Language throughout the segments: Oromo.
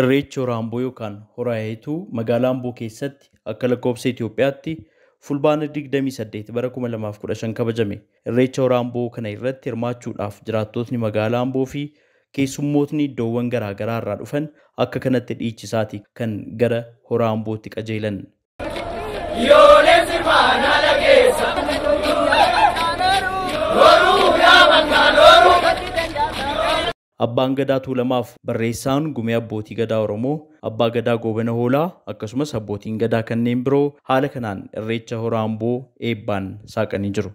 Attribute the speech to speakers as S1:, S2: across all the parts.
S1: Irreechi Hora Amboo yookaan Hora Heetuu magaalaa Amboo keessatti akka lakkoofsa Itoophiyaatti Fulbaana 28 bara 2015 kabajame. Irreecha Hora Amboo kana irratti hirmaachuudhaaf jiraattotni magaalaa Amboo fi keessummootni iddoowwan garaa garaa irraa dhufan akka kanatti dhiichisaati kan gara Hora Ambootti qajeelan. Abbaan Gadaa Tuulamaaf barreessaan gumee abbootii Gadaa Oromoo, Abbaa Gadaa Goobana Hoolaa akkasumas abbootiin Gadaa kanneen biroo haala kanaan Irreecha Hora Amboo eebbaan saaqanii jiru.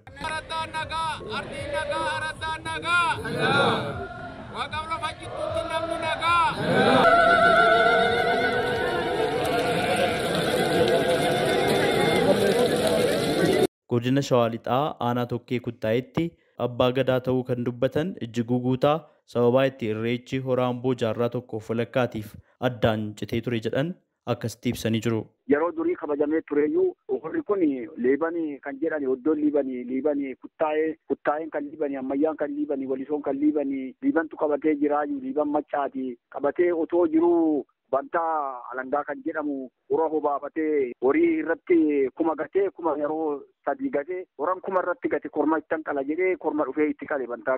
S1: Godina Shawaa Lixaa aanaa Tokkee Kuttaa'etti Abbaa Gadaa ta'uu kan dubbatan Ijjiguu Guutaa sababaa itti Irreechi Hora Amboo jaarraa tokkoof walakkaatiif addaan citee ture jedhan akkasitti ibsanii jiru.
S2: Yeroo durii kabajamee tureyyuu horri kun Liibanii kan jedhan iddoon Liibanii, Liibanii Kuttaa'ee, Kuttaa'een kan Liibanii, Ammayyaan kan Liibanii, Walisoon kan Liibanii, Liibantu qabatee jiraayyuu Liiban Maccaati qabatee otoo jiruu Bantaa Alangaa kan jedhamu hora hobaafatee horii irratti kuma gatee kuma yeroo sadii gatee horan kuma irratti gate korma ittan qala jedhee korma dhufee itti qale Bantaa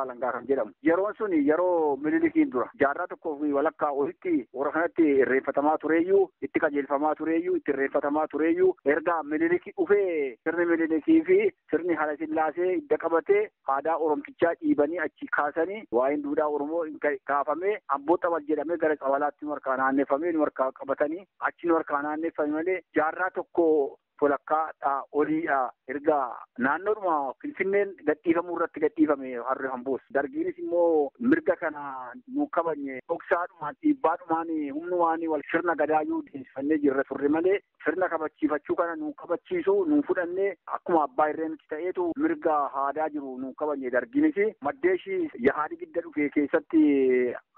S2: Alangaa kan jedhamu. Yeroon sun yeroo Minilikiin dura jaarraa tokkoo fi walakkaa olitti hora kanatti irreeffatamaa tureeyyuu itti qajeelfamaa tureeyyuu itti irreeffatamaa tureeyyuu erga Minilikii dhufee sirni Minilikii fi sirni Haayile Sillaasee hidda qabatee aadaa Oromtichaa dhiibanii achi kaasanii waa'een duudhaa Oromoo kaafamee Amboo Xabal jedhamee gara Xabalaatti nu harkaa naanneffamee nu harkaa qabatanii achi nu harkaa naanneffame malee jaarraa tokko walakkaadhaa oliidha erga naannoodhuma Finfinneen gadhiifamuu irratti gadhiifame harri Amboos. Dargiinis immoo mirga kana nu kabajne dhoksaadhumaan dhiibbaadhumaan humnumaan wal sirna gadaayyuu deemsifannee jirra turre malee sirna kabachiifachuu kana nu kabachiisu nu fudhannee akkuma abbaa irree nuti ta'eetu mirga aadaa jiru nu kabajne. Dargiinis maddeeshii yaadi gidda dhufe keessatti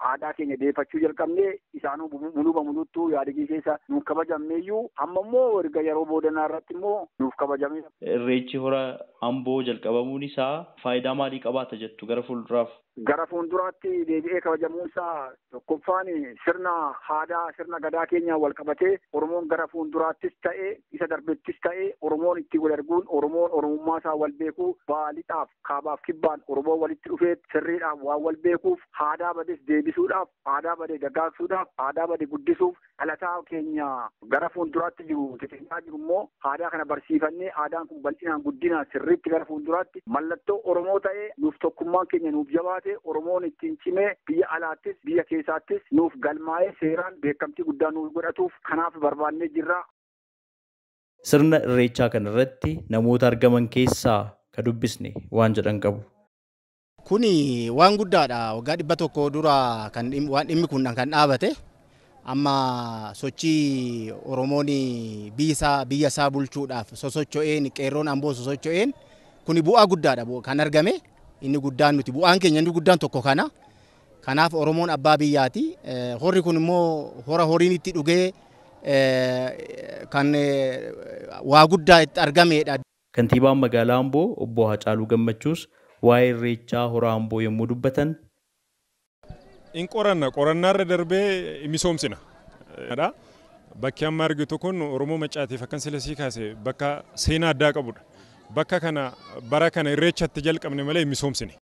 S2: aadaa keenya deeffachuu jalqabne isaanuu muluba muluttuu yaadigii keessa nu kabajamneeyyuu amma immoo erga yeroo boodanaa irratti immoo nuuf kabajame.
S1: Irreechi Hora Amboo jalqabamuun isaa faayidaa maalii qabaata jettu gara fuulduraaf?
S2: Gara fuulduraatti deebi'ee kabajamuun isaa tokkoffaan sirna aadaa sirna gadaa keenya wal qabatee Oromoon gara fuulduraattis ta'ee isa darbettis ta'ee Oromoon itti wal arguun Oromoon Oromummaa isaa wal beekuu baalixaaf kaabaaf kibbaan Oromoon walitti dhufee sirriidhaaf waan wal beekuuf aadaa bades deebisuudhaaf aadaa bade dagaagsuudhaaf aadaa bade guddisuuf dhalataa keenya gara fuulduraatti jiru xixiqqaa jiru immoo aadaa kana barsiifannee aadaan kun bal'inaan guddinaan sirriitti gara fuulduraatti mallattoo Oromoo ta'ee nuuf tokkummaan keenya nuuf jabaate Oromoon ittiin cimee biyya alaattis biyya keessaattis nuuf galmaa'ee seeraan beekamtii guddaa nuuf godhatuuf kanaaf barbaannee jirra.
S1: Sirna Irreechaa kanarratti namoota argaman keessaa ka dubbisne waan jedhan qabu.
S3: Kuni waan guddaadha. Waggaa 100 dura kan waan dhimmi kun kan dhaabate amma sochii Oromoon biyya isaa bulchuudhaaf sosocho'een qeerroon Amboo sosocho'een kuni bu'aa guddaadha kan argame. Inni guddaan nuti bu'aan keenya inni guddaan tokko kana. Kanaaf Oromoon abbaa biyyaati. Horri kun immoo hora horiin itti dhugee kan waa guddaa itti argameedha.
S1: Kantiibaan magaalaa Amboo obbo Hacaaluu Gammachuus waa'ee Irreechaa Hora Amboo yommuu dubbatan.
S4: In qoranna qorannaarra darbee misoomsina. Bakki amma argitu kun Oromoo Maccaatiif akkan silasii kaase bakka seenaa addaa qabudha. Bakka kana bara kana Irreechatti jalqabne malee misoomsine.